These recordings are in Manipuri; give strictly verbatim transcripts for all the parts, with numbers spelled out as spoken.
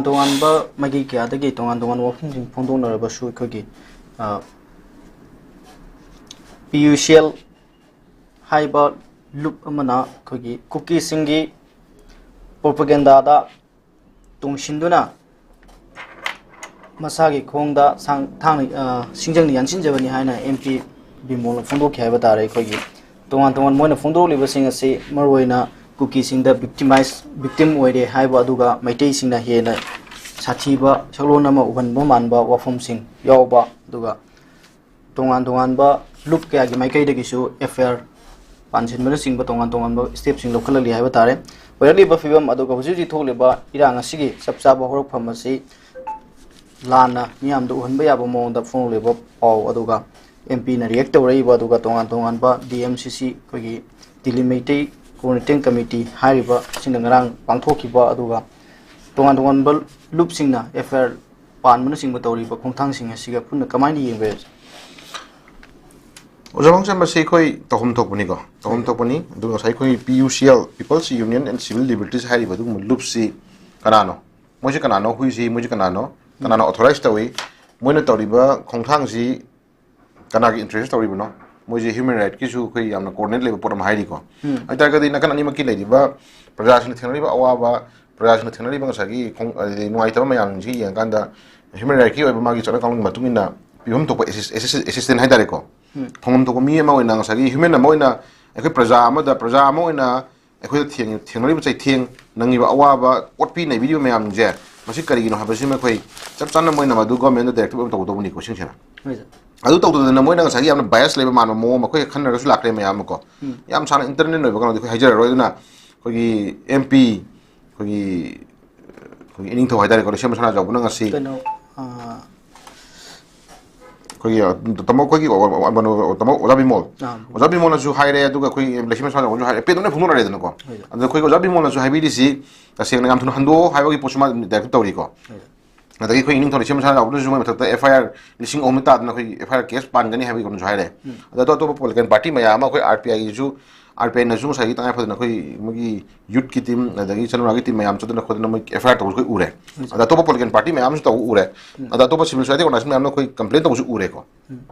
ꯇꯣꯉꯥꯟꯕ ꯃꯥꯏꯀꯩ ꯀꯌꯥꯗꯒꯤ ꯇꯣꯉꯥꯟ ꯇꯣꯉꯥꯟꯕ ꯋꯥꯐꯝꯁꯤꯡ ꯐꯣꯡꯗꯣꯛꯅꯔꯕꯁꯨ, ꯑꯩꯈꯣꯏꯒꯤ, ꯑ, ꯄꯤ ꯌꯨ ꯁꯤ ꯑꯦꯜ ꯍꯥꯏꯕ ꯂꯨꯞ ꯑꯃꯅ ꯑꯩꯈꯣꯏꯒꯤ ꯀꯨꯀꯤꯁꯤꯡꯒꯤ ꯄ꯭ꯔꯣꯄꯒꯦꯟꯗꯥꯗ ꯇꯨꯡꯁꯤꯟꯗꯨꯅ ꯃꯁꯥꯒꯤ ꯈꯣꯡꯗ ꯁꯥꯡ-, ꯊꯥꯡꯅ, ꯑ, ꯁꯤꯡꯖꯪꯅ ꯌꯥꯟꯁꯤꯟꯖꯕꯅꯤ ꯍꯥꯏꯅ ꯑꯦꯝ ꯄꯤ ꯕꯤꯃꯣꯜꯅ ꯐꯣꯡꯗꯣꯛꯈꯤ ꯍꯥꯏꯕ ꯇꯥꯔꯦ꯫ ꯑꯩꯈꯣꯏꯒꯤ ꯇꯣꯉꯥꯟ ꯇꯣꯉꯥꯟ ꯃꯣꯏꯅ ꯐꯣꯡꯗꯣꯛꯂꯤꯕꯁꯤꯡ ꯑꯁꯤ ꯃꯔꯨꯑꯣꯏꯅ ꯀꯨꯀꯤꯁꯤꯡꯗ victimize, victim ꯑꯣꯏꯔꯦ ꯍꯥꯏꯕ, ꯑꯗꯨꯒ ꯃꯩꯇꯩꯁꯤꯡꯅ ꯍꯦꯟꯅ ꯁꯥꯊꯤꯕ ꯁꯛꯂꯣꯟ ꯑꯃ ꯎꯍꯟꯕ ꯃꯥꯟꯕ ꯋꯥꯐꯝꯁꯤꯡ ꯌꯥꯎꯕ, ꯑꯗꯨꯒ ꯇꯣꯉꯥꯟ ꯇꯣꯉꯥꯟꯕ ꯂꯨꯞ ꯀꯌꯥꯒꯤ ꯃꯥꯏꯀꯩꯗꯒꯤꯁꯨ ꯑꯦꯐ ꯑꯥꯏ ꯑꯥꯔ ꯄꯥꯟꯁꯤꯟꯕꯅꯆꯤꯡꯕ ꯇꯣꯉꯥꯟ ꯇꯣꯉꯥꯟꯕ ꯁ꯭ꯇꯦꯞꯁꯤꯡ ꯂꯧꯈꯠꯂꯛꯂꯤ ꯍꯥꯏꯕ ꯇꯥꯔꯦ꯫ ꯑꯣꯏꯔꯛꯂꯤꯕ ꯐꯤꯕꯝ ꯑꯗꯨꯒ ꯍꯧꯖꯤꯛ ꯍꯧꯖꯤꯛ ꯊꯣꯛꯂꯤꯕ ꯏꯔꯥꯡ ꯑꯁꯤꯒꯤ ꯆꯞ ꯆꯥꯕ ꯍꯧꯔꯛꯐꯝ ꯑꯁꯤ ꯂꯥꯟꯅ ꯃꯤꯌꯥꯝꯗ ꯎꯍꯟꯕ ꯌꯥꯕ ꯃꯑꯣꯡꯗ ꯐꯣꯡꯂꯤꯕ ꯄꯥꯎ ꯑꯗꯨꯒ ꯑꯦꯝ ꯄꯤꯅ ꯔꯤꯌꯦꯛ ꯇꯧꯔꯛꯏꯕ, ꯑꯗꯨꯒ ꯇꯣꯉꯥꯟ ꯇꯣꯉꯥꯟꯕ ꯗꯤ ꯑꯦꯝ ꯁꯤ ꯁꯤ, ꯑꯩꯈꯣꯏꯒꯤ ꯗꯤꯜꯂꯤ ꯃꯩꯇꯩ ꯀꯣꯑꯣꯔꯗꯤꯅꯦꯇꯤꯡ ꯀꯃꯤꯇꯤ ꯍꯥꯏꯔꯤꯕ ꯑꯁꯤꯅ ꯉꯔꯥꯡ ꯄꯥꯡꯊꯣꯛꯈꯤꯕ, ꯑꯗꯨꯒ ꯇꯣꯉꯥꯟ ꯇꯣꯉꯥꯟꯕ ꯂꯨꯞꯁꯤꯡꯅ ꯑꯦꯐ ꯑꯥꯏ ꯑꯥꯔ ꯄꯥꯟꯕꯅꯆꯤꯡꯕ ꯇꯧꯔꯤꯕ ꯈꯣꯡꯊꯥꯡꯁꯤꯡ ꯑꯁꯤꯒ ꯄꯨꯟꯅ ꯀꯃꯥꯏꯅ ꯌꯦꯡꯕ ꯌꯥꯏ? ꯑꯣꯖꯥ ꯃꯥꯡꯆꯝ, ꯃꯁꯤ ꯑꯩꯈꯣꯏ ꯇꯧꯐꯝ ꯊꯣꯛꯄꯅꯤꯀꯣ, ꯇꯧꯐꯝ ꯊꯣꯛꯄꯅꯤ꯫ ꯑꯗꯨꯒ ꯉꯁꯥꯏ ꯑꯩꯈꯣꯏ P U C L, People's Union and Civil Liberties ꯍꯥꯏꯔꯤꯕ ꯑꯗꯨꯒꯨꯝꯕ ꯂꯨꯞꯁꯤ ꯀꯅꯥꯅꯣ? ꯃꯣꯏꯁꯦ ꯀꯅꯥꯅꯣ? ꯍꯨꯏꯁꯤ ꯃꯣꯏꯁꯦ ꯀꯅꯥꯅꯣ? ꯀꯅꯥꯅ ꯑꯣꯊꯣꯔꯥꯏꯁ ꯇꯧꯏ? ꯃꯣꯏꯅ ꯇꯧꯔꯤꯕ ꯈꯣꯡꯊꯥꯡꯁꯤ ꯀꯅꯥꯒꯤ ꯏꯟꯇꯔꯦꯁ ꯇꯧꯔꯤꯕꯅꯣ? ꯃꯣꯏꯁꯦ ꯍ꯭ꯌꯨꯃꯦꯟ ꯔꯥꯏꯠꯀꯤꯁꯨ ꯑꯩꯈꯣꯏ ꯌꯥꯝꯅ ꯀꯣꯔꯗꯤꯅꯦꯠ ꯂꯩꯕ ꯄꯣꯠ ꯑꯃ ꯍꯥꯏꯔꯤꯀꯣ꯫ ꯎꯝ꯫ ꯍꯥꯏꯇꯥꯔꯒꯗꯤ ꯅꯥꯀꯟ ꯑꯅꯤꯃꯛꯀꯤ ꯂꯩꯔꯤꯕ ꯄ꯭ꯔꯖꯥꯁꯤꯡꯅ ꯊꯦꯡꯅꯔꯤꯕ ꯑꯋꯥꯕ, ꯄ꯭ꯔꯖꯥꯁꯤꯡꯅ ꯊꯦꯡꯅꯔꯤꯕ ꯉꯁꯥꯏꯒꯤ ꯈꯣꯡ-, ꯑꯗꯩ ꯅꯨꯡꯉꯥꯏꯇꯕ ꯃꯌꯥꯝꯁꯤ ꯌꯦꯡꯉꯀꯥꯟꯗ ꯍ꯭ꯌꯨꯃꯦꯟ ꯔꯥꯏꯠꯀꯤ ꯑꯣꯏꯕ ꯃꯥꯒꯤ ꯆꯠꯅ ꯀꯥꯡꯂꯣꯟꯒꯤ ꯃꯇꯨꯡ ꯏꯟꯅ ꯄꯤꯐꯝ ꯊꯣꯛꯄ ꯑꯦꯁꯤꯁ-, ꯑꯦꯁꯤꯁ-, ꯑꯦꯁꯤꯁꯇꯦꯟ ꯍꯥꯏꯇꯥꯔꯦꯀꯣ꯫ ꯎꯝ꯫ ꯐꯪꯐꯝ ꯊꯣꯛꯄ ꯃꯤ ꯑꯃ ꯑꯣꯏꯅ, ꯉꯁꯥꯏꯒꯤ ꯍ꯭ꯌꯨꯃꯦꯟ ꯑꯃ ꯑꯣꯏꯅ, ꯑꯩꯈꯣꯏ ꯄ꯭ꯔꯖꯥ ꯑꯃꯗ, ꯄ꯭ꯔꯖꯥ ꯑꯃ ꯑꯣꯏꯅ ꯑꯩꯈꯣꯏꯗ ꯊꯦꯡ-, ꯊꯦꯡꯅꯔꯤꯕ ꯆꯩꯊꯦꯡ, ꯅꯪꯉꯤꯕ ꯑꯋꯥꯕ, ꯑꯣꯠꯄꯤ ꯅꯩꯕꯤꯔꯤꯕ ꯃꯌꯥꯝꯁꯦ, ꯃꯁꯤ ꯀꯔꯤꯒꯤꯅꯣ ꯍꯥꯏꯕꯁꯤꯃ ꯑꯩꯈꯣꯏ ꯆꯞ ꯆꯥꯅ ꯃꯣꯏꯅ ꯃꯗꯨ ꯒꯣꯔꯃꯦꯟꯗ ꯗꯥꯏꯔꯦꯛꯇꯤꯚ ꯑꯃ ꯇꯧꯒꯗꯧꯕꯅꯤꯀꯣ, ꯁꯤꯡꯁꯤꯅ꯫ ꯍꯣꯏ, ꯁꯥꯔ꯫ ꯑꯗꯨ ꯇꯧꯗꯗꯅ ꯃꯣꯏꯅ ꯉꯁꯥꯏꯒꯤ ꯌꯥꯝꯅ ꯕꯥꯏꯁ ꯂꯩꯕ ꯃꯥꯟꯕ ꯃꯑꯣꯡ ꯑꯃ ꯑꯩꯈꯣꯏ ꯈꯟꯅꯔꯒꯁꯨ ꯂꯥꯛꯈ꯭ꯔꯦ ꯃꯌꯥꯝ ꯑꯃ ꯀꯣ꯫ ꯎꯝ꯫ ꯌꯥꯝ ꯁꯥꯡꯅ ꯏꯟꯇꯔꯅꯦꯜ ꯑꯣꯏꯕ ꯀꯩꯅꯣꯗꯤ ꯑꯩꯈꯣꯏ ꯍꯥꯏꯖꯔꯔꯣꯏ꯫ ꯑꯗꯨꯅ ꯑꯩꯈꯣꯏꯒꯤ ꯑꯦꯝ ꯄꯤ, ꯑꯩꯈꯣꯏꯒꯤ, ꯑꯩꯈꯣꯏꯒꯤ ꯏꯅꯤꯡꯊꯧ ꯍꯥꯏꯇꯥꯔꯦꯀꯣ, ꯂꯩꯁꯦꯝꯕ ꯁꯅꯥꯖꯥꯎꯕꯅ ꯉꯁꯤ ꯀꯩꯅꯣ, ꯑꯥ, ꯑꯩꯈꯣꯏꯒꯤ, ꯑ, ꯇꯥꯃꯣ ꯑꯩꯈꯣꯏꯒꯤ, ꯑ, ꯑ, ꯀꯩꯅꯣ, ꯇꯥꯃꯣ ꯑꯣꯖꯥ ꯕꯤꯃꯣꯜ꯫ ꯑꯥ꯫ ꯑꯣꯖꯥ ꯕꯤꯃꯣꯜꯅꯁꯨ ꯍꯥꯏꯔꯦ, ꯑꯗꯨꯒ ꯑꯩꯈꯣꯏ ꯂꯩꯁꯦꯝꯕ ꯁꯅꯥꯖꯥꯎꯕꯅꯁꯨ ꯍꯥꯏꯔꯦ, ꯑꯦ, ꯄꯦꯟꯗꯣꯛꯅ ꯐꯣꯡꯗꯣꯛꯅꯔꯦꯗꯅꯀꯣ꯫ ꯍꯣꯏ, ꯁꯥꯔ꯫ ꯑꯗꯨ ꯑꯩꯈꯣꯏ ꯑꯣꯖꯥ ꯕꯤꯃꯣꯜꯅꯁꯨ ꯍꯥꯏꯕꯤꯔꯤꯁꯤ ꯇꯁꯦꯡꯅ ꯌꯥꯝ ꯊꯨꯅ ꯍꯟꯗꯣꯛꯑꯣ ꯍꯥꯏꯕꯒꯤ ꯄꯣꯠꯁꯨ ꯃꯥ ꯗꯥꯏꯔꯦꯛꯇꯤꯚ ꯇꯧꯔꯤꯀꯣ꯫ ꯍꯣꯏ, ꯁꯥꯔ꯫ ꯑꯗꯒꯤ ꯑꯩꯈꯣꯏ ꯏꯅꯤꯡꯊꯧ ꯂꯩꯁꯦꯝꯕ ꯁꯅꯥꯖꯥꯎꯕꯅꯁꯨ ꯃꯣꯏ ꯃꯊꯛꯇ ꯑꯦꯐ ꯑꯥꯏ ꯑꯥꯔ ꯂꯤꯁꯤꯡ ꯑꯍꯨꯝ ꯇꯥꯗꯅ ꯑꯩꯈꯣꯏꯒꯤ ꯑꯦꯐ ꯑꯥꯏ ꯑꯥꯔ ꯀꯦꯁ ꯄꯥꯟꯒꯅꯤ ꯍꯥꯏꯕꯒꯤ ꯀꯩꯅꯣꯁꯨ ꯍꯥꯏꯔꯦ꯫ ꯎꯝ꯫ ꯑꯗꯣ ꯑꯇꯣꯞ ꯑꯇꯣꯞꯄ ꯄꯣꯂꯤꯇꯤꯀꯦꯜ ꯄꯥꯔꯇꯤ ꯃꯌꯥꯝ ꯑꯃ ꯑꯩꯈꯣꯏ ꯑꯥꯔ ꯄꯤ ꯑꯥꯏꯒꯤꯁꯨ ꯑꯥꯔ ꯄꯤ ꯑꯥꯏꯅꯁꯨ ꯉꯁꯥꯏꯒꯤ ꯇꯉꯥꯏ ꯐꯗꯅ ꯑꯩꯈꯣꯏ ꯃꯣꯏꯒꯤ ꯌꯨꯠꯀꯤ ꯇꯤꯝ, ꯑꯗꯒꯤ ꯆꯅꯨꯔꯥꯒꯤ ꯇꯤꯝ ꯃꯌꯥꯝ ꯆꯠꯇꯅ ꯈꯣꯠꯇꯅ ꯃꯣꯏ ꯑꯦꯐ ꯑꯥꯏ ꯑꯥꯔ ꯇꯧꯕꯁꯨ ꯑꯩꯈꯣꯏ ꯎꯔꯦ꯫ ꯑꯗ ꯑꯇꯣꯞꯄ ꯄꯣꯂꯤꯇꯤꯀꯦꯜ ꯄꯥꯔꯇꯤ ꯃꯌꯥꯝꯁꯨ ꯇꯧꯕ ꯎꯔꯦ꯫ ꯑꯗ ꯑꯇꯣꯞꯄ ꯁꯤꯚꯤꯜ ꯁꯣꯁꯥꯏꯇꯤ ꯑꯣꯔꯒꯅꯥꯏꯖꯦꯁꯟ ꯃꯌꯥꯝꯅ ꯑꯩꯈꯣꯏ ꯀꯝꯄ꯭ꯂꯦꯟ ꯇꯧꯕꯁꯨ ꯎꯔꯦꯀꯣ꯫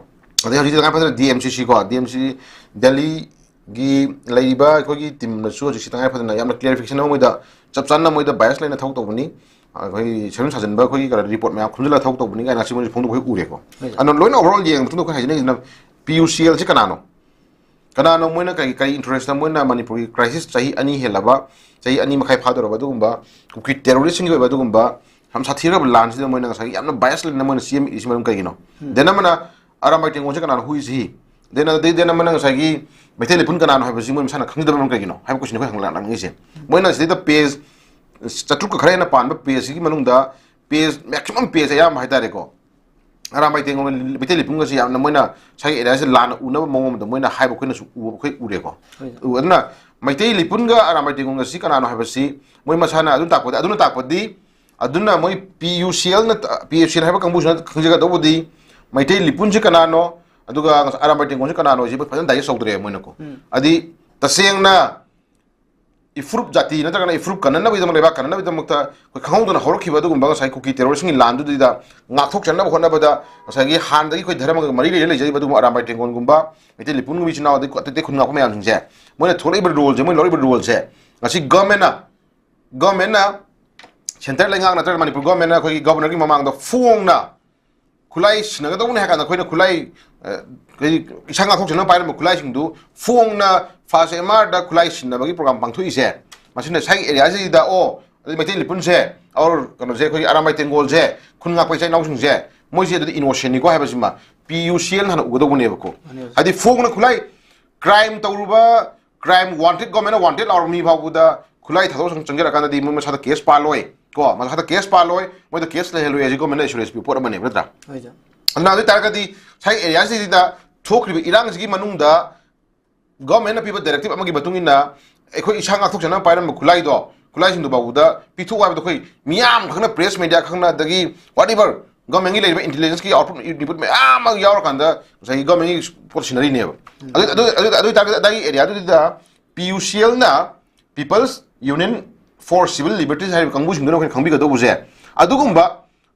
ꯑꯗꯩ ꯍꯧꯖꯤꯛꯇꯤ ꯇꯉꯥꯏ ꯐꯗꯅ ꯗꯤ ꯑꯦꯝ ꯁꯤ ꯁꯤ ꯀꯣ, ꯗꯤ ꯑꯦꯝ ꯁꯤ ꯁꯤ ꯗꯦꯜꯂꯤꯒꯤ ꯂꯩꯔꯤꯕ ꯑꯩꯈꯣꯏꯒꯤ ꯇꯤꯝꯅꯁꯨ ꯍꯧꯖꯤꯛꯁꯤ ꯇꯉꯥꯏ ꯐꯗꯅ ꯌꯥꯝꯅ ꯀ꯭ꯂꯦꯔꯤꯐꯤꯀꯦꯁꯟ ꯑꯃ ꯃꯣꯏꯗ ꯆꯞ ꯆꯥꯅ ꯃꯣꯏꯗ ꯕꯥꯏꯁ ꯂꯩꯅ ꯊꯕꯛ ꯇꯧꯕꯅꯤ, ꯑꯩꯈꯣꯏ ꯁꯦꯝꯖꯤꯟ ꯁꯥꯖꯤꯟꯕ ꯑꯩꯈꯣꯏꯒꯤ ꯀꯩꯅꯣ ꯔꯤꯄꯣꯔꯠ ꯃꯌꯥꯝ ꯈꯣꯝꯖꯤꯜꯂꯒ ꯊꯕꯛ ꯇꯧꯕꯅꯤ ꯀꯥꯏꯅ ꯁꯤ ꯃꯣꯏꯁꯨ ꯐꯣꯡꯗꯣꯛꯄ ꯑꯩꯈꯣꯏ ꯎꯔꯦꯀꯣ꯫ ꯑꯗꯣ ꯂꯣꯏꯅ ꯑꯣꯚꯔꯑꯣꯜ ꯌꯦꯡꯕ ꯃꯇꯨꯡꯗ ꯑꯩꯈꯣꯏ ꯍꯥꯏꯖꯅꯤꯡꯉꯤꯁꯤꯅ ꯄꯤ ꯌꯨ ꯁꯤ ꯑꯦꯜꯁꯤ ꯀꯅꯥꯅꯣ? ꯀꯅꯥꯅꯣ ꯃꯣꯏꯅ ꯀꯔꯤ, ꯀꯔꯤ ꯏꯟꯇꯔꯦꯁꯇ ꯃꯣꯏꯅ ꯃꯅꯤꯄꯨꯔꯒꯤ ꯀ꯭ꯔꯥꯏꯁꯤꯁ ꯆꯍꯤ ꯑꯅꯤ ꯍꯦꯜꯂꯕ, ꯆꯍꯤ ꯑꯅꯤ ꯃꯈꯥꯏ ꯐꯥꯗꯧꯔꯕ ꯑꯗꯨꯒꯨꯝꯕ ꯀꯨꯀꯤ ꯇꯦꯔꯣꯔꯤꯁ꯭ꯠꯁꯤꯡꯒꯤ ꯑꯣꯏꯕ ꯑꯗꯨꯒꯨꯝꯕ ꯌꯥꯝ ꯁꯥꯊꯤꯔꯕ ꯂꯥꯟꯁꯤꯗ ꯃꯣꯏꯅ ꯉꯁꯥꯏꯒꯤ ꯌꯥꯝꯅ ꯕꯥꯏꯁ ꯂꯩꯅ ꯃꯣꯏꯅ ꯁꯤ ꯑꯦꯝ ꯏꯔꯤꯁꯤ ꯃꯔꯝ ꯀꯩꯒꯤꯅꯣ? ꯗꯦꯟ ꯑꯃꯅ ꯑꯔꯥꯝꯕꯥꯏ ꯇꯦꯡꯒꯣꯜꯁꯦ ꯀꯅꯥꯅꯣ? Who is he? ꯗꯦꯟ ꯑꯗꯩ ꯗꯦꯟ ꯑꯃꯅ ꯉꯁꯥꯏꯒꯤ ꯃꯩꯇꯩ ꯂꯩꯄꯨꯟ ꯀꯅꯥꯅꯣ ꯍꯥꯏꯕꯁꯤ ꯃꯣꯏ ꯃꯁꯥꯅ ꯈꯪꯖꯗꯕ ꯃꯔꯝ ꯀꯩꯒꯤꯅꯣ ꯍꯥꯏꯕ ꯀꯣꯏꯁꯟ ꯑꯩꯈꯣꯏ ꯍꯪꯂꯛꯅꯤꯡꯉꯤꯁꯦ꯫ ꯃꯣꯏꯅ ꯁꯤꯗꯩꯗ ꯄꯦꯖ ꯆꯥꯇ꯭ꯔꯨꯛꯀ ꯈꯔ ꯍꯦꯟꯅ ꯄꯥꯟꯕ ꯄꯦꯖꯁꯤꯒꯤ ꯃꯅꯨꯡꯗ ꯄꯦꯖ, ꯃꯦꯛꯁꯤꯃꯝ ꯄꯦꯖ ꯑꯌꯥꯝꯕ ꯍꯥꯏꯇꯥꯔꯦꯀꯣ, ꯑꯔꯥꯝꯕꯥꯏ ꯇꯦꯡꯒꯣꯜ ꯃꯩꯇꯩ ꯂꯩꯄꯨꯡꯒꯁꯦ ꯌꯥꯝꯅ ꯃꯣꯏꯅ ꯁꯥꯏꯒꯤ ꯑꯦꯔꯤꯌꯥꯁꯦ ꯂꯥꯟꯅ ꯎꯅꯕ ꯃꯑꯣꯡ ꯑꯃꯗ ꯃꯣꯏꯅ ꯍꯥꯏꯕ ꯑꯩꯈꯣꯏꯅꯁꯨ ꯎꯕ ꯑꯩꯈꯣꯏ ꯎꯔꯦꯀꯣ꯫ ꯎ-, ꯑꯗꯨꯅ ꯃꯩꯇꯩ ꯂꯩꯄꯨꯟꯒ ꯑꯔꯥꯝꯕꯥꯏ ꯇꯦꯡꯒꯣꯜꯒꯁꯤ ꯀꯅꯥꯅꯣ ꯍꯥꯏꯕꯁꯤ ꯃꯣꯏ ꯃꯁꯥꯅ ꯑꯗꯨ ꯇꯥꯛꯄꯗꯤ, ꯑꯗꯨꯅ ꯇꯥꯛꯄꯗꯤ, ꯑꯗꯨꯅ ꯃꯣꯏ ꯄꯤ ꯌꯨ ꯁꯤ ꯑꯦꯜꯅ, ꯄꯤ ꯑꯦꯐ ꯁꯤ ꯑꯦꯜ ꯍꯥꯏꯕ ꯀꯥꯡꯕꯨꯁꯤꯅ ꯈꯪꯖꯒꯗꯧꯕꯗꯤ ꯃꯩꯇꯩ ꯂꯩꯄꯨꯟꯁꯤ ꯀꯅꯥꯅꯣ, ꯑꯗꯨꯒ ꯑꯔꯥꯝꯕꯥꯏ ꯇꯦꯡꯒꯣꯜꯁꯤ ꯀꯅꯥꯅꯣ ꯍꯥꯏꯁꯤ ꯐꯖꯅ ꯗꯥꯏꯖꯦꯁ ꯇꯧꯗ꯭ꯔꯦ ꯃꯣꯏꯅꯀꯣ꯫ ꯍꯥꯏꯗꯤ ꯇꯁꯦꯡꯅ ꯏꯐꯨꯔꯨꯞ ꯖꯥꯇꯤ ꯅꯠꯇ꯭ꯔꯒꯅ ꯏꯐꯨꯔꯨꯞ ꯀꯟꯅꯅꯕꯒꯤꯗꯃꯛ, ꯂꯩꯕꯥꯛ ꯀꯟꯅꯅꯕꯒꯤꯗꯃꯛꯇ ꯑꯩꯈꯣꯏ ꯈꯪꯍꯧꯗꯅ ꯍꯧꯔꯛꯈꯤꯕ ꯑꯗꯨꯒꯨꯝꯕ ꯉꯁꯥꯏ ꯀꯨꯀꯤ ꯇꯦꯔꯣꯔꯤꯁ꯭ꯠꯁꯤꯡꯒꯤ ꯂꯥꯟꯗꯨꯗ ꯉꯥꯛꯊꯣꯛꯆꯅꯕ ꯍꯣꯠꯅꯕꯗ ꯉꯁꯥꯏꯒꯤ ꯍꯥꯟꯅꯗꯒꯤ ꯑꯩꯈꯣꯏ ꯙꯔꯃꯒ ꯃꯔꯤ ꯂꯩꯅ ꯂꯩꯖꯔꯤꯕ ꯑꯗꯨꯒꯨꯝꯕ ꯑꯔꯥꯝꯕꯥꯏ ꯇꯦꯡꯒꯣꯜꯒꯨꯝꯕ, ꯃꯩꯇꯩ ꯂꯩꯄꯨꯡ ꯅꯨꯃꯤꯠ ꯏꯆꯤꯟ ꯏꯅꯥꯎ, ꯑꯗꯩ ꯑꯇꯩ ꯑꯇꯩ ꯈꯨꯟ ꯉꯥꯛꯄ ꯃꯌꯥꯝꯁꯤꯡꯁꯦ, ꯃꯣꯏꯅ ꯊꯣꯛꯂꯛꯏꯕ ꯔꯣꯜꯁꯦ, ꯃꯣꯏ ꯂꯧꯔꯛꯏꯕ ꯔꯣꯜꯁꯦ ꯉꯁꯤ ꯒꯚꯔꯟꯃꯦꯟꯠꯅ, ꯒꯚꯔꯟꯃꯦꯟꯠꯅ, ꯁꯦꯟꯇꯔ ꯂꯩꯉꯥꯛ ꯅꯠꯇ꯭ꯔꯒ ꯃꯅꯤꯄꯨꯔ ꯒꯚꯔꯟꯃꯦꯟꯠꯅ ꯑꯩꯈꯣꯏꯒꯤ ꯒꯚꯔꯅꯔꯒꯤ ꯃꯃꯥꯡꯗ ꯐꯣꯡꯅ ꯈꯨꯠꯂꯥꯏ ꯁꯤꯟꯅꯒꯗꯧꯕꯅꯤ ꯍꯥꯏ ꯀꯥꯟꯗ ꯑꯩꯈꯣꯏꯅ ꯈꯨꯠꯂꯥꯏ, ꯑ, ꯑꯩꯈꯣꯏꯒꯤ ꯏꯁꯥ ꯉꯥꯛꯊꯣꯛꯆꯅꯕ ꯄꯥꯏꯔꯝꯕ ꯈꯨꯠꯂꯥꯏꯁꯤꯡꯗꯨ ꯐꯣꯡꯅ ꯐꯥꯁ ꯑꯦꯝ ꯑꯥꯔꯗ ꯈꯨꯠꯂꯥꯏ ꯁꯤꯟꯅꯕꯒꯤ ꯄ꯭ꯔꯣꯒ꯭ꯔꯥꯝ ꯄꯥꯡꯊꯣꯛꯏꯁꯦ, ꯃꯁꯤꯅ ꯁ꯭ꯋꯥꯏꯒꯤ ꯑꯦꯔꯤꯌꯥꯁꯤꯗ, ꯑꯣ, ꯑꯗꯩ ꯃꯩꯇꯩ ꯂꯤꯄꯨꯟꯁꯦ, ꯑꯣꯔ ꯀꯩꯅꯣꯁꯦ, ꯑꯩꯈꯣꯏꯒꯤ ꯑꯔꯥꯝꯕꯥꯏ ꯇꯦꯡꯒꯣꯜꯁꯦ, ꯈꯨꯟ ꯉꯥꯛꯄ ꯏꯆꯤꯟ ꯏꯅꯥꯎꯁꯤꯡꯁꯦ, ꯃꯣꯏꯁꯦ ꯑꯗꯨꯗꯤ ꯏꯅꯣꯁꯦꯟꯅꯤꯀꯣ ꯍꯥꯏꯕꯁꯤꯃ ꯄꯤ ꯌꯨ ꯁꯤ ꯑꯦꯜꯅ ꯍꯥꯟꯅ ꯎꯒꯗꯧꯕꯅꯦꯕꯀꯣ꯫ ꯃꯥꯅꯦ, ꯍꯧꯖꯤꯛ ꯍꯥꯏꯗꯤ ꯐꯣꯡꯅ ꯈꯨꯠꯂꯥꯏ, ꯀ꯭ꯔꯥꯏꯝ ꯇꯧꯔꯨꯕ, ꯀ꯭ꯔꯥꯏꯝ ꯋꯥꯟꯇꯦꯗ, ꯒꯣꯔꯃꯦꯟꯅ ꯋꯥꯟꯇꯦꯗ ꯂꯥꯎꯔꯕ ꯃꯤ ꯐꯥꯎꯕꯗ ꯈꯨꯠꯂꯥꯏ ꯊꯥꯗꯣꯛ ꯆꯪ-, ꯆꯪꯖꯔꯀꯥꯟꯗꯗꯤ ꯃꯣꯏ ꯃꯁꯥꯗ ꯀꯦꯁ ꯄꯥꯜꯂꯣꯏ ꯀꯣ, ꯃꯁꯥꯗ ꯀꯦꯁ ꯄꯥꯜꯂꯣꯏ, ꯃꯣꯏꯗ ꯀꯦꯁ ꯂꯩꯍꯜꯂꯣꯏ ꯍꯥꯏꯁꯤ ꯒꯣꯔꯃꯦꯟꯅ ꯑꯦꯁꯨꯔꯦꯟꯁ ꯄꯤꯕ ꯄꯣꯠ ꯑꯃꯅꯦꯕ, ꯅꯠꯇ꯭ꯔꯥ? ꯍꯣꯏ, ꯁꯥꯔ꯫ ꯑꯗꯨꯅ ꯑꯗꯨ ꯑꯣꯏ ꯇꯥꯔꯒꯗꯤ ꯉꯁꯥꯏ ꯑꯦꯔꯤꯌꯥꯁꯤꯗ ꯊꯣꯛꯈ꯭ꯔꯤꯕ ꯏꯔꯥꯡꯁꯤꯒꯤ ꯃꯅꯨꯡꯗ ꯒꯣꯔꯃꯦꯟꯅ ꯄꯤꯕ ꯗꯥꯏꯔꯦꯛꯇꯤꯞ ꯑꯃꯒꯤ ꯃꯇꯨꯡ ꯏꯟꯅ ꯑꯩꯈꯣꯏ ꯏꯁꯥ ꯉꯥꯛꯊꯣꯛꯆꯅꯕ ꯄꯥꯏꯔꯝꯕ ꯈꯨꯠꯂꯥꯏꯗꯣ, ꯈꯨꯠꯂꯥꯏꯁꯤꯡꯗꯨ ꯐꯥꯎꯕꯗ ꯄꯤꯊꯣꯛꯑꯣ ꯍꯥꯏꯕꯗꯣ ꯑꯩꯈꯣꯏ ꯃꯤꯌꯥꯝ ꯈꯪꯅ, ꯄ꯭ꯔꯦꯁ ꯃꯦꯗꯤꯌꯥ ꯈꯪꯅ, ꯑꯗꯒꯤ ꯋꯥꯠ ꯑꯦꯚꯔ ꯒꯣꯔꯃꯦꯟꯒꯤ ꯂꯩꯔꯤꯕ ꯏꯟꯇꯦꯂꯤꯖꯦꯟꯁꯀꯤ ꯑꯥꯎꯠꯄꯨꯠ ꯏꯟꯄꯨꯠ ꯃꯌꯥꯝ ꯑꯃ ꯌꯥꯎꯔꯀꯥꯟꯗ ꯉꯁꯥꯏꯒꯤ ꯒꯣꯔꯃꯦꯟꯒꯤ ꯄꯣꯠ ꯁꯤꯟꯅꯔꯤꯅꯦꯕ꯫ ꯑꯗꯨ ꯑꯗꯨ ꯑꯗꯨ ꯑꯗꯨ ꯑꯣꯏꯇꯥꯔꯒꯗꯤ ꯑꯗꯥꯒꯤ ꯑꯦꯔꯤꯌꯥꯗꯨꯗ ꯄꯤ ꯌꯨ ꯁꯤ ꯑꯦꯜꯅ People's Union for Civil Liberties ꯍꯥꯏꯔꯤꯕ ꯀꯥꯡꯕꯨꯁꯤꯡꯗꯨꯅ ꯑꯩꯈꯣꯏꯅ ꯈꯪꯕꯤꯒꯗꯧꯕꯁꯦ, ꯑꯗꯨꯒꯨꯝꯕ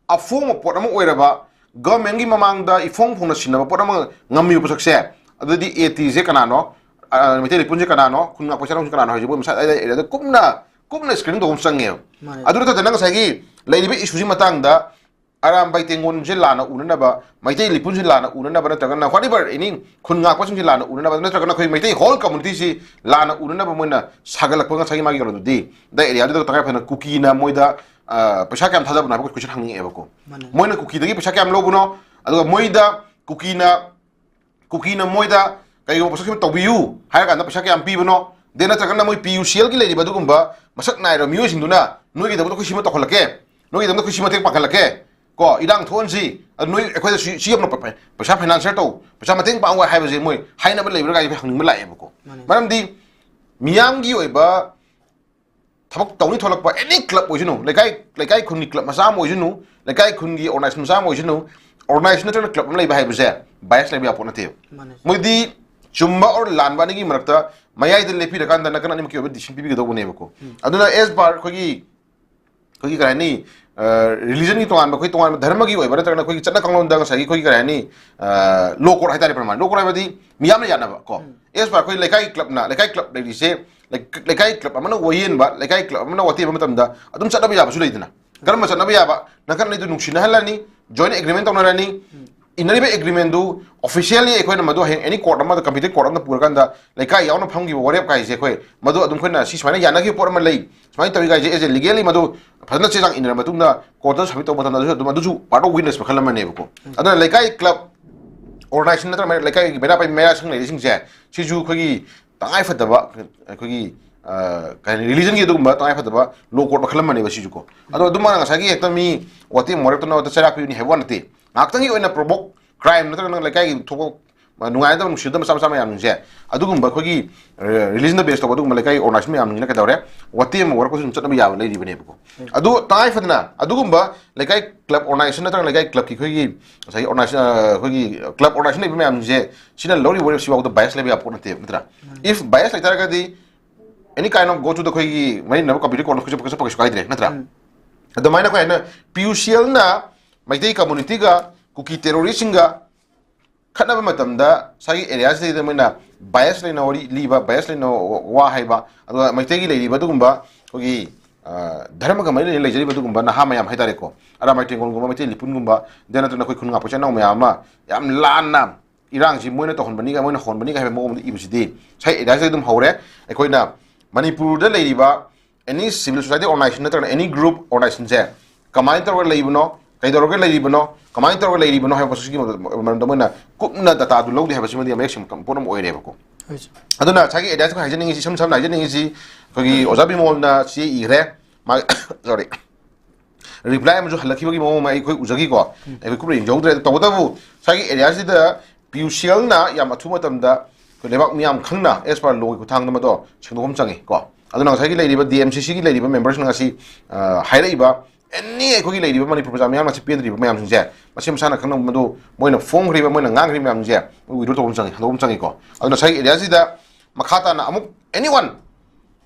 ꯑꯐꯣꯡꯕ ꯄꯣꯠ ꯑꯃ ꯑꯣꯏꯔꯕ, ꯒꯚꯔꯟꯃꯦꯟꯒꯤ ꯃꯃꯥꯡꯗ ꯏꯐꯣꯡ ꯐꯣꯡꯅ ꯁꯤꯟꯅꯕ ꯄꯣꯠ ꯑꯃ ꯉꯝꯃꯤꯕ ꯄꯣꯠꯁꯛꯁꯦ, ꯑꯗꯨꯗꯤ ꯑꯦ ꯇꯤꯁꯦ ꯀꯅꯥꯅꯣ, ꯑ, ꯃꯩꯇꯩ ꯂꯩꯄꯨꯟꯁꯦ ꯀꯅꯥꯅꯣ, ꯈꯨꯟ ꯉꯥꯛꯄ ꯆꯩꯔꯥꯎꯁꯦ ꯀꯅꯥꯅꯣ ꯍꯥꯏꯁꯦ ꯃꯣꯏ ꯃꯁꯥ ꯑꯗꯥꯏꯗ ꯑꯦꯔꯤꯌꯥꯗ ꯀꯨꯞꯅ ꯀꯨꯞꯅ ꯁ꯭ꯀ꯭ꯔꯤꯅꯤꯡ ꯇꯧꯕ ꯑꯃ ꯆꯪꯉꯦꯕ꯫ ꯃꯥꯅꯦ꯫ ꯑꯗꯨ ꯅꯠꯇꯅ ꯉꯁꯥꯏꯒꯤ ꯂꯩꯔꯤꯕ ꯏꯁꯨꯁꯤ ꯃꯇꯥꯡꯗ ꯑꯔꯥꯝꯕꯥꯏ ꯇꯦꯡꯒꯣꯜꯁꯦ ꯂꯥꯟꯅ ꯎꯅꯅꯕ, ꯃꯩꯇꯩ ꯂꯩꯄꯨꯟꯁꯦ ꯂꯥꯟꯅ ꯎꯅꯅꯕ ꯅꯠꯇ꯭ꯔꯒꯅ whatever any ꯈꯨꯟ ꯉꯥꯛꯄꯁꯤꯡꯁꯦ ꯂꯥꯟꯅ ꯎꯅꯅꯕ ꯅꯠꯇ꯭ꯔꯒꯅ ꯑꯩꯈꯣꯏ ꯃꯩꯇꯩ whole communityꯁꯤ ꯂꯥꯟꯅ ꯎꯅꯅꯕ ꯃꯣꯏꯅ ꯁꯥꯒꯠꯂꯛꯄ ꯉꯁꯥꯏꯒꯤ ꯃꯥꯒꯤ ꯀꯩꯅꯣꯗꯨꯗꯤ ꯑꯗ ꯑꯦꯔꯤꯌꯥꯗꯨꯗ ꯇꯉꯥꯏ ꯐꯗꯅ ꯀꯨꯀꯤꯅ ꯃꯣꯏꯗ, ꯑ, ꯄꯩꯁꯥ ꯀꯌꯥꯝ ꯊꯥꯗꯕꯅꯣ ꯍꯥꯏꯕ question ꯍꯪꯉꯛꯑꯦꯕꯀꯣ꯫ ꯃꯥꯅꯦ꯫ ꯃꯣꯏꯅ ꯀꯨꯀꯤꯗꯒꯤ ꯄꯩꯁꯥ ꯀꯌꯥꯝ ꯂꯧꯕꯅꯣ, ꯑꯗꯨꯒ ꯃꯣꯏꯗ ꯀꯨꯀꯤꯅ ꯀꯨꯀꯤꯅ ꯃꯣꯏꯗ ꯀꯩꯒꯨꯝꯕ ꯄꯣꯠꯁꯛ ꯑꯃ ꯇꯧꯕꯤꯌꯨ ꯍꯥꯏꯔ ꯀꯥꯟꯗ ꯄꯩꯁꯥ ꯀꯌꯥꯝ ꯄꯤꯕꯅꯣ, ꯗꯦ ꯅꯠꯇ꯭ꯔꯒꯅ ꯃꯣꯏ ꯄꯤ ꯌꯨ ꯁꯤ ꯑꯦꯜꯒꯤ ꯂꯩꯔꯤꯕ ꯑꯗꯨꯒꯨꯝꯕ ꯃꯁꯛ ꯅꯥꯏꯔꯕ ꯃꯤꯑꯣꯏꯁꯤꯡꯗꯨꯅ ꯅꯣꯏꯒꯤꯗꯃꯛꯇ ꯑꯩꯈꯣꯏ ꯁꯤꯃ ꯇꯧꯍꯜꯂꯛꯀꯦ, ꯅꯣꯏꯒꯤꯗꯃꯛꯇ ꯑꯩꯈꯣꯏ ꯁꯤ ꯃꯇꯦꯡ ꯄꯥꯡꯍꯜꯂꯛꯀꯦ, ꯀꯣ, ꯏꯔꯥꯡ ꯊꯣꯛꯍꯟꯁꯤ, ꯑꯗꯨ ꯅꯣꯏ ꯑꯩꯈꯣꯏꯗ ꯁꯤ, ꯁꯤ ꯑꯃ ꯄ-, ꯄ-, ꯄꯩꯁꯥ ꯐꯥꯏꯅꯥꯟꯁꯔ ꯇꯧ, ꯄꯩꯁꯥ ꯃꯇꯦꯡ ꯄꯥꯡꯉꯨ ꯍꯥꯏꯕꯁꯦ ꯃꯣꯏ ꯍꯥꯏꯅꯕ ꯂꯩꯕ꯭ꯔꯥ ꯀꯥꯏꯁꯦ ꯑꯩꯈꯣꯏ ꯍꯪꯅꯤꯡꯕ ꯂꯥꯛꯑꯦꯕꯀꯣ꯫ ꯃꯥꯅꯦ꯫ ꯃꯔꯝꯗꯤ ꯃꯤꯌꯥꯝꯒꯤ ꯑꯣꯏꯕ ꯊꯕꯛ ꯇꯧꯅꯤ ꯊꯣꯛꯂꯛꯄ any club ꯑꯣꯏꯁꯅꯨ, ꯂꯩꯀꯥꯏ, ꯂꯩꯀꯥꯏ ꯈꯨꯟꯒꯤ club ꯃꯆꯥ ꯑꯃ ꯑꯣꯏꯁꯅꯨ, ꯂꯩꯀꯥꯏ ꯈꯨꯟꯒꯤ organization ꯃꯆꯥ ꯑꯃ ꯑꯣꯏꯁꯅꯨ, organization ꯅꯠꯇ꯭ꯔꯒ club ꯑꯃ ꯂꯩꯕ ꯍꯥꯏꯕꯁꯦ bias ꯂꯩꯕ ꯌꯥꯄꯣꯠ ꯅꯠꯇꯦꯕ꯫ ꯃꯥꯅꯦ꯫ ꯃꯣꯏꯗꯤ ꯆꯨꯝꯕ or ꯂꯥꯟꯕ ꯑꯅꯤꯒꯤ ꯃꯔꯛꯇ ꯃꯌꯥꯏꯗ ꯂꯦꯞꯄꯤꯔꯀꯥꯟꯗ ꯅꯥꯀꯟ ꯑꯅꯤꯃꯛꯀꯤ ꯑꯣꯏꯕ decision ꯄꯤꯕꯤꯒꯗꯧꯕꯅꯦꯕꯀꯣ꯫ ꯎꯝ꯫ ꯑꯗꯨꯅ as per ꯑꯩꯈꯣꯏꯒꯤ, ꯑꯩꯈꯣꯏꯒꯤ ꯀꯔꯤ ꯍꯥꯏꯅꯤ, ꯑ, religionꯒꯤ ꯇꯣꯉꯥꯟꯕ, ꯑꯩꯈꯣꯏ ꯇꯣꯉꯥꯟꯕ ꯙꯔꯃꯒꯤ ꯑꯣꯏꯕ ꯅꯠꯇ꯭ꯔꯒꯅ ꯑꯩꯈꯣꯏꯒꯤ ꯆꯠꯅ ꯀꯥꯡꯂꯣꯟꯗ ꯉꯁꯥꯏꯒꯤ ꯑꯩꯈꯣꯏꯒꯤ ꯀꯔꯤ ꯍꯥꯏꯅꯤ, ꯑ, law code ꯍꯥꯏꯇꯥꯔꯦ, ꯄ꯭ꯔꯃꯥꯟ law code ꯍꯥꯏꯕꯗꯤ ꯃꯤꯌꯥꯝꯅ ꯌꯥꯅꯕ ꯀꯣ꯫ ꯎꯝ꯫ As per ꯑꯩꯈꯣꯏ ꯂꯩꯀꯥꯏ clubꯅ, ꯂꯩꯀꯥꯏ club ꯂꯩꯔꯤꯁꯦ, ꯂꯩ-, ꯂꯩꯀꯥꯏ club ꯑꯃꯅ ꯋꯥꯌꯦꯟꯕ, ꯂꯩꯀꯥꯏ club ꯑꯃꯅ ꯋꯥꯇꯦꯝꯕ ꯃꯇꯝꯗ ꯑꯗꯨꯝ ꯆꯠꯅꯕ ꯌꯥꯕꯁꯨ ꯂꯩꯗꯅ꯫ ꯀꯔꯝꯕ ꯆꯠꯅꯕ ꯌꯥꯕ? ꯅꯥꯀꯟ ꯑꯅꯤꯗꯨ ꯅꯨꯡꯁꯤꯅꯍꯜꯂꯅꯤ, joint agreement ꯇꯧꯅꯔꯅꯤ, ꯎꯝ꯫ ꯏꯟꯅꯔꯤꯕ agreementꯗꯨ officially ꯑꯩꯈꯣꯏꯅ ꯃꯗꯨ ꯍꯌꯦꯡ any court ꯑꯃꯗ, competent court ꯑꯃꯗ ꯄꯨꯔꯀꯥꯟꯗ ꯂꯩꯀꯥꯏ ꯌꯥꯎꯅ ꯐꯝꯈꯤꯕ ꯋꯥꯔꯦꯞ ꯀꯥꯏꯁꯦ ꯑꯩꯈꯣꯏ ꯃꯗꯨ ꯑꯗꯨꯝ ꯑꯩꯈꯣꯏꯅ ꯁꯤ ꯁꯨꯃꯥꯏꯅ ꯌꯥꯅꯈꯤꯕ ꯄꯣꯠ ꯑꯃ ꯂꯩ, ꯁꯨꯃꯥꯏꯅ ꯇꯧꯏ ꯀꯥꯏꯁꯦ as a legally ꯃꯗꯨ ꯐꯖꯅ ꯆꯦ ꯆꯥꯡ ꯏꯟꯅꯔꯕ ꯃꯇꯨꯡꯗ courtꯇ submit ꯇꯧꯕ ꯃꯇꯝꯗ ꯑꯗꯨꯁꯨ ꯑꯗꯨꯝ, ꯑꯗꯨꯁꯨ part of witness ꯃꯈꯜ ꯑꯃꯅꯦꯕꯀꯣ꯫ ꯎꯝ꯫ ꯑꯗꯨꯅ ꯂꯩꯀꯥꯏ club organization ꯅꯠꯇ꯭ꯔꯒ ꯂꯩꯀꯥꯏꯒꯤ ꯃꯩꯔꯥ ꯄꯥꯏꯕꯤ ꯃꯩꯔꯥꯁꯪ ꯂꯩꯔꯤꯁꯤꯡꯁꯦ ꯁꯤꯁꯨ ꯑꯩꯈꯣꯏꯒꯤ ꯇꯉꯥꯏ ꯐꯗꯕ, ꯑꯩꯈꯣꯏꯒꯤ, ꯑ, ꯀꯩ ꯍꯥꯏꯅꯤ, religionꯒꯤ ꯑꯗꯨꯒꯨꯝꯕ ꯇꯉꯥꯏ ꯐꯗꯕ law code ꯃꯈꯜ ꯑꯃꯅꯦꯕ ꯁꯤꯁꯨꯀꯣ꯫ ꯑꯗꯣ ꯑꯗꯨꯃꯥꯏꯅ ꯉꯁꯥꯏꯒꯤ ꯍꯦꯛꯇ ꯃꯤ ꯋꯥꯇꯦꯝ ꯋꯥꯔꯦꯞꯇꯅ ꯍꯦꯛꯇ ꯆꯩꯔꯥꯛ ꯄꯤꯕꯅꯤ ꯍꯥꯏꯕ ꯋꯥ ꯅꯠꯇꯦ꯫ ꯉꯥꯏꯍꯥꯛꯇꯪꯒꯤ ꯑꯣꯏꯅ provoke crime ꯅꯠꯇ꯭ꯔꯒꯅ ꯂꯩꯀꯥꯏꯒꯤ ꯊꯣꯛꯄ ꯅꯨꯡꯉꯥꯏꯅꯗꯕ ꯅꯨꯡꯁꯤꯅꯗꯕ ꯃꯆꯥ ꯃꯆꯥ ꯃꯌꯥꯝꯁꯤꯡꯁꯦ ꯑꯗꯨꯒꯨꯝꯕ ꯑꯩꯈꯣꯏꯒꯤ ꯔꯤꯂꯤꯖꯟꯗ ꯕꯦꯁ ꯇꯧꯕ ꯑꯗꯨꯒꯨꯝꯕ ꯂꯩꯀꯥꯏ ꯑꯣꯔꯒꯅꯥꯏꯖꯦꯁꯟ ꯃꯌꯥꯝꯁꯤꯡꯁꯤꯅ ꯀꯩꯗꯧꯔꯦ, ꯋꯥꯇꯦꯝ ꯑꯃ ꯋꯥꯔꯛꯄꯁꯨ ꯑꯗꯨꯝ ꯆꯠꯅꯕ ꯌꯥꯕ ꯂꯩꯔꯤꯕꯅꯦꯕꯀꯣ꯫ ꯑꯗꯨ ꯇꯉꯥꯏ ꯐꯗꯅ ꯑꯗꯨꯒꯨꯝꯕ ꯂꯩꯀꯥꯏ ꯀ꯭ꯂꯕ ꯑꯣꯔꯒꯅꯥꯏꯖꯦꯁꯟ ꯅꯠꯇ꯭ꯔꯒ ꯂꯩꯀꯥꯏ ꯀ꯭ꯂꯕꯀꯤ ꯑꯩꯈꯣꯏꯒꯤ ꯉꯁꯥꯏꯒꯤ ꯑꯣꯔꯒꯅꯥꯏꯖꯦꯁꯟ, ꯑꯩꯈꯣꯏꯒꯤ ꯀ꯭ꯂꯕ ꯑꯣꯔꯒꯅꯥꯏꯖꯦꯁꯟ ꯂꯩꯕ ꯃꯌꯥꯝꯁꯦ ꯁꯤꯅ ꯂꯧꯔꯤꯕ ꯋꯥꯔꯦꯞꯁꯤꯐꯥꯎꯗ ꯕꯥꯏꯁ ꯂꯩꯕ ꯌꯥꯕ ꯄꯣꯠ ꯅꯠꯇꯦꯕ, ꯅꯠꯇ꯭ꯔꯥ? If bias ꯂꯩꯇꯥꯔꯒꯗꯤ any kind of go to the ꯑꯩꯈꯣꯏꯒꯤ ꯃꯔꯤ ꯂꯩꯅꯕ ꯀꯝꯄ꯭ꯌꯨꯇꯔ ꯀꯣꯔꯠꯇ ꯑꯩꯈꯣꯏꯁꯨ ꯆꯠꯄ ꯀꯩꯁꯨ ꯀꯥꯏꯗ꯭ꯔꯦ, ꯅꯠꯇ꯭ꯔꯥ? ꯑꯗꯨꯃꯥꯏꯅ ꯑꯩꯈꯣꯏ ꯍꯥꯏꯅ ꯄꯤ ꯌꯨ ꯁꯤ ꯑꯦꯜꯅ ꯃꯩꯇꯩ ꯀꯝꯃꯨꯅꯤꯇꯤꯒ ꯀꯨꯀꯤ ꯇꯦꯔꯣꯔꯤꯁꯁꯤꯡꯒ ꯈꯠꯅꯕ ꯃꯇꯝꯗ ꯉꯁꯥꯏꯒꯤ ꯑꯦꯔꯤꯌꯥꯁꯤꯗꯩꯗ ꯃꯣꯏꯅ ꯕꯥꯏꯁ ꯂꯩꯅ ꯋꯥꯔꯤ ꯂꯤꯕ, ꯕꯥꯏꯁ ꯂꯩꯅ ꯋꯥ ꯍꯥꯏꯕ, ꯑꯗꯨꯒ ꯃꯩꯇꯩꯒꯤ ꯂꯩꯔꯤꯕ ꯑꯗꯨꯒꯨꯝꯕ ꯑꯩꯈꯣꯏꯒꯤ, ꯑ, ꯙꯔꯃꯒ ꯃꯔꯤ ꯂꯩꯅꯅ ꯂꯩꯖꯔꯤꯕ ꯑꯗꯨꯒꯨꯝꯕ ꯅꯍꯥ ꯃꯌꯥꯝ ꯍꯥꯏꯇꯥꯔꯦꯀꯣ, ꯑꯔꯥꯃꯥꯏ ꯇꯦꯡꯒꯣꯜꯒꯨꯝꯕ, ꯃꯩꯇꯩ ꯂꯤꯄꯨꯟꯒꯨꯝꯕ, ꯗꯦ ꯅꯠꯇꯅ ꯑꯩꯈꯣꯏ ꯈꯨꯟ ꯉꯥꯛꯄ ꯏꯆꯤꯟ ꯏꯅꯥꯎ ꯃꯌꯥꯝ ꯑꯃ ꯌꯥꯝ ꯂꯥꯟꯅ ꯏꯔꯥꯡꯁꯤ ꯃꯣꯏꯅ ꯇꯧꯍꯟꯕꯅꯤꯒ ꯃꯣꯏꯅ ꯍꯣꯟꯕꯅꯤꯒ ꯍꯥꯏꯕ ꯃꯑꯣꯡꯗ ꯏꯕꯁꯤꯗꯤ ꯉꯁꯥꯏ ꯑꯦꯔꯤꯌꯥꯁꯤꯗ ꯑꯗꯨꯝ ꯍꯧꯔꯦ꯫ ꯑꯩꯈꯣꯏꯅ ꯃꯅꯤꯄꯨꯔꯗ ꯂꯩꯔꯤꯕ any civil society organization ꯅꯠꯇ꯭ꯔꯒꯅ any group organizationꯁꯦ ꯀꯃꯥꯏꯅ ꯇꯧꯔꯒ ꯂꯩꯕꯅꯣ, ꯀꯩꯗꯧꯔꯒ ꯂꯩꯔꯤꯕꯅꯣ, ꯀꯃꯥꯏꯅ ꯇꯧꯔꯒ ꯂꯩꯔꯤꯕꯅꯣ ꯍꯥꯏꯕ ꯄꯣꯠꯁꯤꯒꯤ ꯃꯔꯝꯗ ꯃꯣꯏꯅ ꯀꯨꯞꯅ ꯗꯇꯥꯗꯨ ꯂꯧꯗꯦ ꯍꯥꯏꯕꯁꯤꯃꯗꯤ ꯃꯌꯦꯛ ꯁꯦꯡꯕ ꯄꯣꯠ ꯑꯃ ꯑꯣꯏꯔꯦꯕꯀꯣ꯫ ꯑꯗꯨꯅ ꯉꯁꯥꯏꯒꯤ ꯑꯦꯔꯤꯌꯥꯁꯤꯗ ꯍꯥꯏꯖꯅꯤꯡꯉꯤꯁꯤ, ꯏꯁꯝ ꯁꯝꯅ ꯍꯥꯏꯖꯅꯤꯡꯉꯤꯁꯤ, ꯑꯩꯈꯣꯏꯒꯤ ꯑꯣꯖꯥ ꯕꯤꯃꯣꯜꯅ ꯆꯦ ꯏꯈ꯭ꯔꯦ, ꯃꯥ sorry, ꯔꯤꯄ꯭ꯂꯥꯏ ꯑꯃꯁꯨ ꯍꯜꯂꯛꯈꯤꯕꯒꯤ ꯃꯑꯣꯡ ꯑꯃ ꯑꯩꯈꯣꯏ ꯎꯖꯈꯤꯀꯣ꯫ ꯑꯩꯈꯣꯏ ꯀꯨꯞꯅ ꯌꯦꯡꯖꯍꯧꯗ꯭ꯔꯦ꯫ ꯇꯧꯕꯇꯕꯨ ꯉꯁꯥꯏꯒꯤ ꯑꯦꯔꯤꯌꯥꯁꯤꯗ ꯄꯤ ꯌꯨ ꯁꯤ ꯑꯦꯜꯅ ꯌꯥꯝ ꯑꯊꯨꯕ ꯃꯇꯝꯗ ꯑꯩꯈꯣꯏ ꯂꯩꯕꯥꯛ ꯃꯤꯌꯥꯝ ꯈꯪꯅ ꯑꯦꯁ ꯄꯥꯔ ꯂꯣꯒꯤ ꯈꯨꯠꯊꯥꯡꯗ ꯃꯗꯣ ꯁꯦꯡꯗꯣꯛꯄ ꯑꯃ ꯆꯪꯉꯤ ꯀꯣ꯫ ꯑꯗꯨꯅ ꯉꯁꯥꯏꯒꯤ ꯂꯩꯔꯤꯕ ꯗꯤ ꯑꯦꯝ ꯁꯤ ꯁꯤꯒꯤ ꯂꯩꯔꯤꯕ ꯃꯦꯝꯕꯔꯁꯤꯡ ꯑꯁꯤ, ꯑ, ꯍꯥꯏꯔꯛꯏꯕ ꯑꯦꯅꯤ ꯑꯩꯈꯣꯏꯒꯤ ꯂꯩꯔꯤꯕ ꯃꯅꯤꯄꯨꯔ ꯄ꯭ꯔꯖꯥ ꯃꯤꯌꯥꯝꯅ ꯑꯁꯤ ꯄꯦꯟꯗ꯭ꯔꯤꯕ ꯃꯌꯥꯝꯁꯤꯡꯁꯦ ꯃꯁꯤ ꯃꯁꯥꯅ ꯈꯪꯅꯕ ꯃꯗꯨ ꯃꯣꯏꯅ ꯐꯣꯡꯈ꯭ꯔꯤꯕ, ꯃꯣꯏꯅ ꯉꯥꯡꯈ꯭ꯔꯤꯕ ꯃꯌꯥꯝꯁꯦ ꯃꯣꯏ ꯋꯤꯗ꯭ꯔꯣ ꯇꯧꯕ ꯑꯃ ꯆꯪꯉꯤ, ꯍꯟꯗꯣꯛꯄ ꯑꯃ ꯆꯪꯉꯤꯀꯣ꯫ ꯑꯗꯨꯅ ꯉꯁꯥꯏꯒꯤ ꯑꯦꯔꯤꯌꯥꯁꯤꯗ ꯃꯈꯥ ꯇꯥꯅ ꯑꯃꯨꯛ ꯑꯦꯅꯤ ꯋꯥꯟ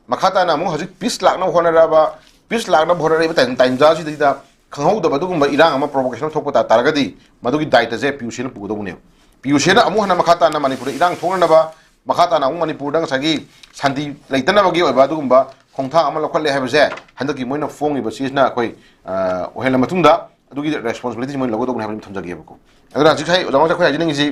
ꯃꯈꯥ ꯇꯥꯅ ꯑꯃꯨꯛ ꯍꯧꯖꯤꯛ ꯄꯤꯁ ꯂꯥꯛꯅꯕ ꯍꯣꯠꯅꯔꯛꯑꯕ, ꯄꯤꯁ ꯂꯥꯛꯅꯕ ꯍꯣꯠꯅꯔꯛꯏꯕ ꯇꯥꯏꯝ-, ꯇꯥꯟꯖꯥꯁꯤꯗꯩꯗ ꯈꯪꯍꯧꯗꯕ ꯑꯗꯨꯒꯨꯝꯕ ꯏꯔꯥꯡ ꯑꯃ, ꯄ꯭ꯔꯣꯚꯣꯀꯦꯁꯟ ꯑꯃ ꯊꯣꯛꯄ ꯇꯥ-, ꯇꯥꯔꯒꯗꯤ ꯃꯗꯨꯒꯤ ꯗꯥꯏꯇꯁꯦ ꯄꯤ ꯌꯨ ꯁꯤꯅ ꯄꯨꯒꯗꯧꯕꯅꯦꯕ꯫ ꯄꯤ ꯌꯨ ꯁꯤꯅ ꯑꯃꯨꯛ ꯍꯟꯅ ꯃꯈꯥ ꯇꯥꯅ ꯃꯅꯤꯄꯨꯔꯗ ꯏꯔꯥꯡ ꯊꯣꯛꯅꯅꯕ, ꯃꯈꯥ ꯇꯥꯅ ꯑꯃꯨꯛ ꯃꯅꯤꯄꯨꯔꯗ ꯉꯁꯥꯏꯒꯤ ꯁꯥꯟꯇꯤ ꯂꯩꯇꯅꯕꯒꯤ ꯑꯣꯏꯕ ꯑꯗꯨꯒꯨꯝꯕ ꯈꯣꯡꯊꯥꯡ ꯑꯃ ꯂꯧꯈꯠꯂꯦ ꯍꯥꯏꯕꯁꯦ ꯍꯟꯗꯛꯀꯤ ꯃꯣꯏꯅ ꯐꯣꯡꯉꯤꯕ ꯁꯤꯁꯤꯅ ꯑꯩꯈꯣꯏ, ꯑ, ꯑꯣꯏꯍꯜꯂ ꯃꯇꯨꯡꯗ ꯑꯗꯨꯒꯤ ꯔꯦꯁꯄꯣꯟꯁꯤꯕꯤꯂꯤꯇꯤ ꯃꯣꯏꯅ ꯂꯧꯒꯗꯧꯕꯅꯦ ꯍꯥꯏꯕꯗꯨ ꯊꯝꯖꯒꯦꯕꯀꯣ꯫ ꯑꯗꯨꯅ ꯍꯧꯖꯤꯛ ꯉꯁꯥꯏ ꯑꯣꯖꯥ ꯉꯁꯥꯏ ꯑꯩꯈꯣꯏ ꯍꯥꯏꯖꯅꯤꯡꯉꯤꯁꯤ,